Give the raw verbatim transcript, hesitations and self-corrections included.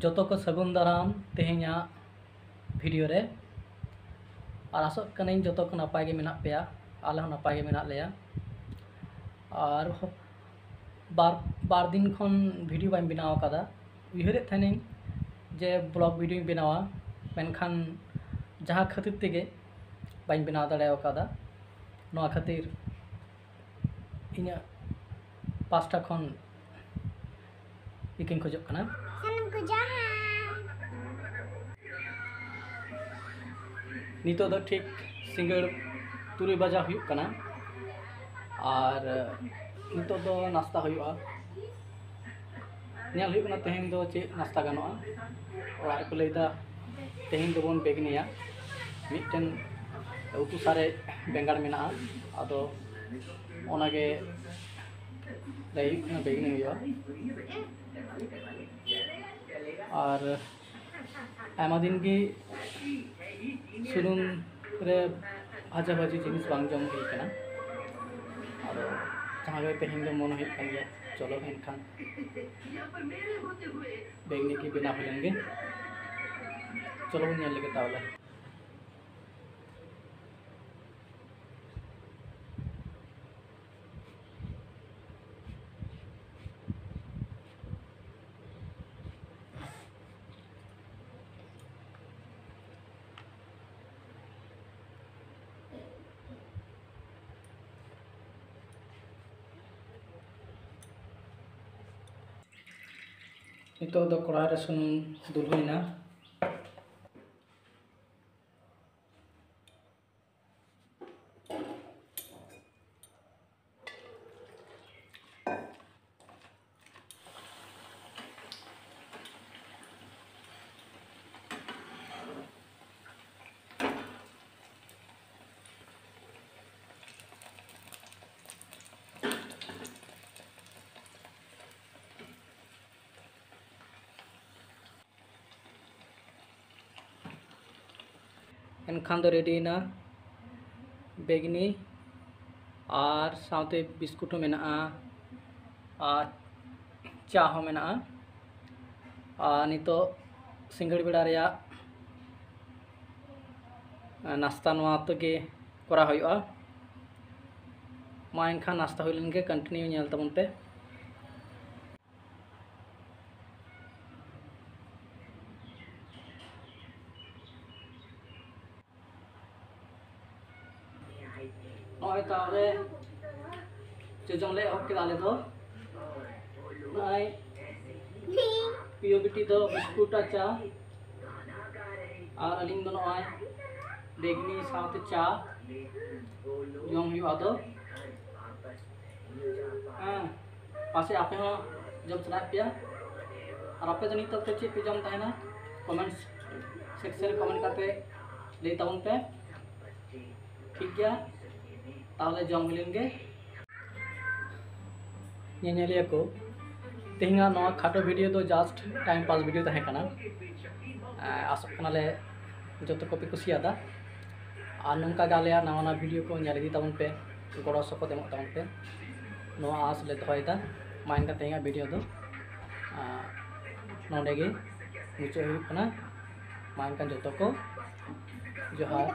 ᱡᱚᱛᱚ ᱠᱚ ᱥᱟᱹᱜᱩᱱ ᱫᱟᱨᱟᱢ ᱛᱮᱦᱮᱧᱟᱜ ᱵᱷᱤᱰᱤᱭᱳ ᱨᱮ᱾ ᱟᱨ ᱟᱥᱚᱜ ᱠᱟᱹᱱᱟᱹᱧ ᱡᱚᱛᱚ ᱠᱚ ᱱᱟᱯᱟᱭ ᱜᱮ ᱢᱮᱱᱟᱜ ᱯᱮᱭᱟ, ᱟᱞᱮ ᱦᱚᱸ ᱱᱟᱯᱟᱭ ᱜᱮ ᱢᱮᱱᱟᱜ ᱞᱮᱭᱟ᱾ ᱟᱨ ᱵᱟᱨ ᱵᱟᱨ ᱫᱤᱱ ᱠᱷᱚᱱ ᱵᱷᱤᱰᱤᱭᱳ ᱵᱟᱹᱧ ᱵᱮᱱᱟᱣ ᱟᱠᱟᱫᱟ᱾ ᱩᱭᱦᱟᱹᱨᱮᱫ ᱛᱟᱦᱮᱱᱟᱹᱧ ᱡᱮ ᱵᱞᱚᱜ ᱵᱷᱤᱰᱤᱭᱳᱧ ᱵᱮᱱᱟᱣᱟ, ᱢᱮᱱᱠᱷᱟᱱ ᱡᱟᱦᱟᱸ ᱠᱷᱟᱹᱛᱤᱨ ᱛᱮᱜᱮ ᱵᱟᱹᱧ ᱵᱮᱱᱟᱣ ᱫᱟᱲᱮ ᱟᱠᱟᱫᱟ, ᱱᱚᱣᱟ ᱠᱷᱟᱹᱛᱤᱨ ᱤᱧᱟᱹᱜ ᱯᱟᱥᱴᱟ ᱠᱷᱚᱱ ᱤᱠᱟᱹᱧ ᱠᱷᱚᱡᱚᱜ ᱠᱟᱱᱟ᱾ ᱥᱟᱱᱟᱢ ᱠᱚ ᱡᱚᱦᱟᱨ᱾ ᱱᱤᱛᱚᱜ ᱫᱚ ᱴᱷᱤᱠ ᱥᱤᱸᱜᱟᱹᱲ ᱛᱩᱨᱩᱭ ᱵᱟᱡᱟ ᱦᱩᱭᱩᱜ ᱠᱟᱱᱟ᱾ ᱟᱨ ᱱᱤᱛᱚᱜ ᱫᱚ ᱱᱟᱥᱛᱟ ᱦᱩᱭᱩᱜᱼᱟ᱾ ᱧᱮᱞ ᱦᱩᱭᱩᱜ ᱠᱟᱱᱟ ᱛᱮᱦᱮᱧ ᱫᱚ ᱪᱮᱫ ᱱᱟᱥᱛᱟ ᱜᱟᱱᱚᱜᱼᱟ᱾ ᱚᱲᱟᱜ ᱨᱮᱠᱚ ᱞᱟᱹᱭᱫᱟ ᱛᱮᱦᱮᱧ ᱫᱚᱵᱚᱱ ᱵᱮᱜᱽᱱᱤᱭᱟ, ᱢᱤᱫᱴᱮᱱ ᱩᱛᱩ ᱥᱟᱨᱮᱡ ᱵᱮᱸᱜᱟᱲ ᱢᱮᱱᱟᱜᱼᱟ, ᱟᱫᱚ ᱚᱱᱟᱜᱮ ᱞᱟᱹᱭ ᱦᱩᱭᱩᱜ ᱠᱟᱱᱟ ᱵᱮᱜᱽᱱᱤ ᱦᱩᱭᱩᱜᱼᱟ᱾ ᱟᱨ ᱟᱭᱢᱟ ᱫᱤᱱ ᱜᱮ ᱥᱩᱱᱩᱢ ᱨᱮ ᱵᱷᱟᱡᱟ ᱵᱷᱟᱹᱡᱤ ᱡᱤᱱᱤᱥ ᱵᱟᱝ ᱡᱚᱢ ᱦᱩᱭ ᱠᱟᱱᱟ᱾ ᱟᱫᱚ ᱡᱟᱦᱟᱸ ᱜᱮ ᱛᱮᱦᱮᱧ ᱫᱚ ᱢᱚᱱᱮ ᱦᱩᱭᱩᱜ ᱠᱟᱱ ᱜᱮᱭᱟ, ᱪᱚᱞᱚ ᱮᱱᱠᱷᱟᱱ ᱵᱮᱜᱽᱱᱤ ᱜᱮ ᱵᱮᱱᱟᱣ ᱦᱩᱭ ᱞᱮᱱ ᱜᱮ᱾ ᱪᱚᱞᱚ ᱵᱚᱱ ᱧᱮᱞ ᱞᱮᱜᱮ ᱛᱟᱦᱚᱞᱮ᱾ ᱱᱤᱛᱚᱜ ᱫᱚ ᱠᱚᱲᱦᱟ ᱨᱮ ᱥᱩᱱᱩᱢ ᱫᱩᱞ ᱦᱩᱭᱱᱟ᱾ ᱮᱱᱠᱷᱟᱱ ᱫᱚ ᱨᱮᱰᱤᱭᱮᱱᱟ ᱵᱮᱜᱽᱱᱤ, ᱟᱨ ᱥᱟᱶᱛᱮ ᱵᱤᱥᱠᱩᱴ ᱦᱚᱸ ᱢᱮᱱᱟᱜᱼᱟ, ᱟᱨ ᱪᱟ ᱦᱚᱸ ᱢᱮᱱᱟᱜᱼᱟ᱾ ᱟᱨ ᱱᱤᱛᱚᱜ ᱥᱤᱸᱜᱟᱹᱲ ᱵᱮᱲᱟ ᱨᱮᱭᱟᱜ ᱱᱟᱥᱛᱟ ᱱᱚᱣᱟ ᱛᱮᱜᱮ ᱠᱚᱨᱟᱣ ᱦᱩᱭᱩᱜᱼᱟ᱾ ᱢᱟ ᱮᱱᱠᱷᱟᱱ ᱱᱟᱥᱛᱟ ᱦᱩᱭ ᱞᱮᱱ ᱜᱮ, continue ᱧᱮᱞ ᱛᱟᱵᱚᱱ ᱯᱮ᱾ ᱱᱚᱜᱼᱚᱭ ᱛᱟᱦᱚᱞᱮ ᱡᱚᱡᱚᱢ ᱞᱮ ᱮᱦᱚᱵ ᱠᱮᱫᱟ ᱟᱞᱮ ᱫᱚ᱾ ᱱᱚᱜᱼᱚᱭ ᱯᱤᱭᱳ ᱵᱤᱴᱤ ᱫᱚ ᱵᱤᱥᱠᱩᱴ ᱟᱨ ᱪᱟ, ᱟᱨ ᱟᱹᱞᱤᱧ ᱫᱚ ᱱᱚᱜᱼᱚᱭ ᱵᱮᱜᱽᱱᱤ ᱥᱟᱶᱛᱮ ᱪᱟ ᱡᱚᱢ ᱦᱩᱭᱩᱜᱼᱟ᱾ ᱟᱫᱚ ᱦᱮᱸ, ᱯᱟᱥᱮ ᱟᱯᱮ ᱦᱚᱸ ᱡᱚᱢ ᱥᱟᱱᱟᱭᱮᱫ ᱯᱮᱭᱟ᱾ ᱟᱨ ᱟᱯᱮ ᱫᱚ ᱱᱤᱛ ᱚᱠᱛᱚ ᱪᱮᱫ ᱯᱮ ᱡᱚᱢ ᱛᱟᱦᱮᱱᱟ? Comment section ᱨᱮ comment ᱠᱟᱛᱮ ᱞᱟᱹᱭ ᱛᱟᱵᱚᱱ ᱯᱮ᱾ ᱴᱷᱤᱠ ᱜᱮᱭᱟ, ᱛᱟᱦᱚᱞᱮ ᱡᱚᱢ ᱦᱩᱭ ᱞᱮᱱ ᱜᱮ᱾ ᱧᱮᱧᱮᱞᱤᱭᱟᱹ ᱠᱚ, ᱛᱮᱦᱮᱧᱟᱜ ᱱᱚᱣᱟ ᱠᱷᱟᱴᱚ video ᱫᱚ just time pass video ᱛᱟᱦᱮᱸ ᱠᱟᱱᱟ᱾ ᱮᱸ, ᱟᱥᱚᱜ ᱠᱟᱱᱟᱞᱮ ᱡᱚᱛᱚ ᱠᱚᱯᱮ ᱠᱩᱥᱤᱭᱟᱫᱟ᱾ ᱟᱨ ᱱᱚᱝᱠᱟ ᱜᱮ ᱟᱞᱮᱭᱟᱜ ᱱᱟᱣᱟ ᱱᱟᱣᱟ video ᱠᱚ ᱧᱮᱞ ᱤᱫᱤ ᱛᱟᱵᱚᱱ ᱯᱮ, ᱜᱚᱲᱚ ᱥᱚᱯᱚᱦᱚᱫ ᱮᱢᱚᱜ ᱛᱟᱵᱚᱱ ᱯᱮ᱾ ᱱᱚᱣᱟ ᱟᱸᱥ ᱞᱮ ᱫᱚᱦᱚᱭᱮᱫᱟ᱾ ᱢᱟ ᱮᱱᱠᱷᱟᱱ ᱛᱮᱦᱮᱧᱟᱜ video ᱫᱚ, ᱟᱸ, ᱱᱚᱰᱮ ᱜᱮ ᱢᱩᱪᱟᱹᱫ ᱦᱩᱭᱩᱜ ᱠᱟᱱᱟ᱾ ᱢᱟ ᱮᱱᱠᱷᱟᱱ ᱡᱚᱛᱚ ᱠᱚ ᱡᱚᱦᱟᱨ᱾